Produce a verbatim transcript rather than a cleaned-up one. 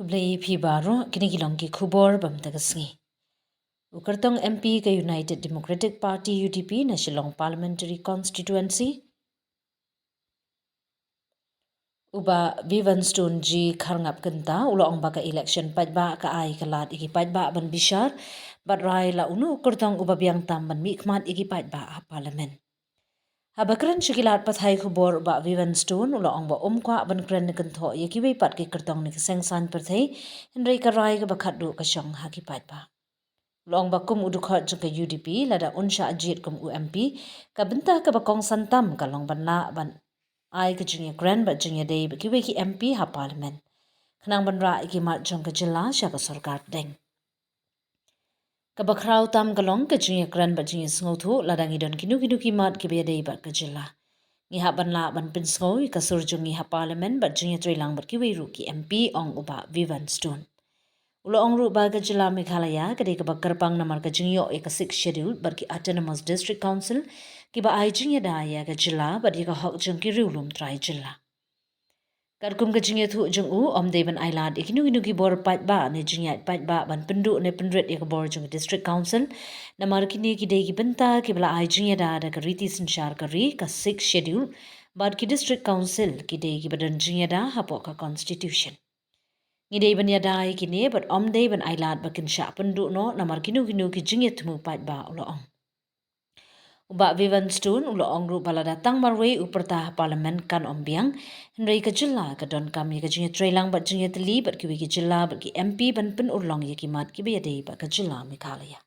Khublei phi baroh, kine ki long ki khubor bam ta ka sngi. U kyrtong M P ka United Democratic Party, U D P, na Shillong Parliamentary Constituency, u Bah Vivian Stone G Kharngap Kynta, u la ong ba ka election paidbah ka ai ka lad ïa ki paidbah ban bishar bad rai la u nu u kyrtong uba biang tam ban mihkhmat ïa ki paidbah ha Parliament. Haba kren sha ki lad pathai khubor, u Bah Vivian Stone u la ong ba um kwah ban kren ne kynthoh ïa kiwei pat ki kyrtong ne ki seng saiñ pyrthei, hynrei ka rai kaba khatduh ka shong ha ki paidbah. U la ong ba kum u dkhot jong ka U D P, lada un shah jied kum u M P, ka bynta kaba kongsan tam ka long ban lah ban ai ka jingïakren bad jingïadei bad kiwei ki M P ha Parliament, khnang ban rah ïa ki mat jong ka jylla sha ka sorkar pdeng. Kaba khraw tam ka long ka jingïakren bad jingïasngewthuh lada ngi don kino kino ki mat kiba ïadei bad ka jylla. Ngi hap ban lah ban pynsngew ïa ka sur jong ngi ha Parliament bad jingïatreilang bad kiwei ruh ki M P, ong u Bah Vivian Stone. U la ong ruh ba ka jylla Meghalaya ka dei kaba kyrpang namar ka jingïoh ïa ka Sixth Schedule bad ki Autonomous District Council kiba ai jingïada ïa ka jylla bad ïa ka hok jong ki riewlum trai jylla. Katkum ka jingïathuh jong u, ym dei ban ai lad ïa kino kino ki bor paidbah ne jingïaid paidbah ban pynduh ne pynrit ïa ka bor jong ka District Council, namar kine ki dei ki bynta kiba la ai jingïada da ka riti synshar ka ri, ka Sixth Schedule, bad ki District Council ki dei kiba don jingïada hapoh ka Constitution. Ngi dei ban ïada ïa kine bad ym dei ban ai lad ba kin shah pynduh noh namar kino kino ki jingïathmu paidbah, u la ong. U Bah Vivian Stone u la ong ruh ba lada tang marwei u pyrta ha Parliament kan ym biang, hynrei ka jylla ka donkam ïa ka jingïatreilang bad jingïatylli bad kiwei ki jylla bad ki M P ban pynurlong ïa ki mat kiba ïadei bad ka jylla Meghalaya.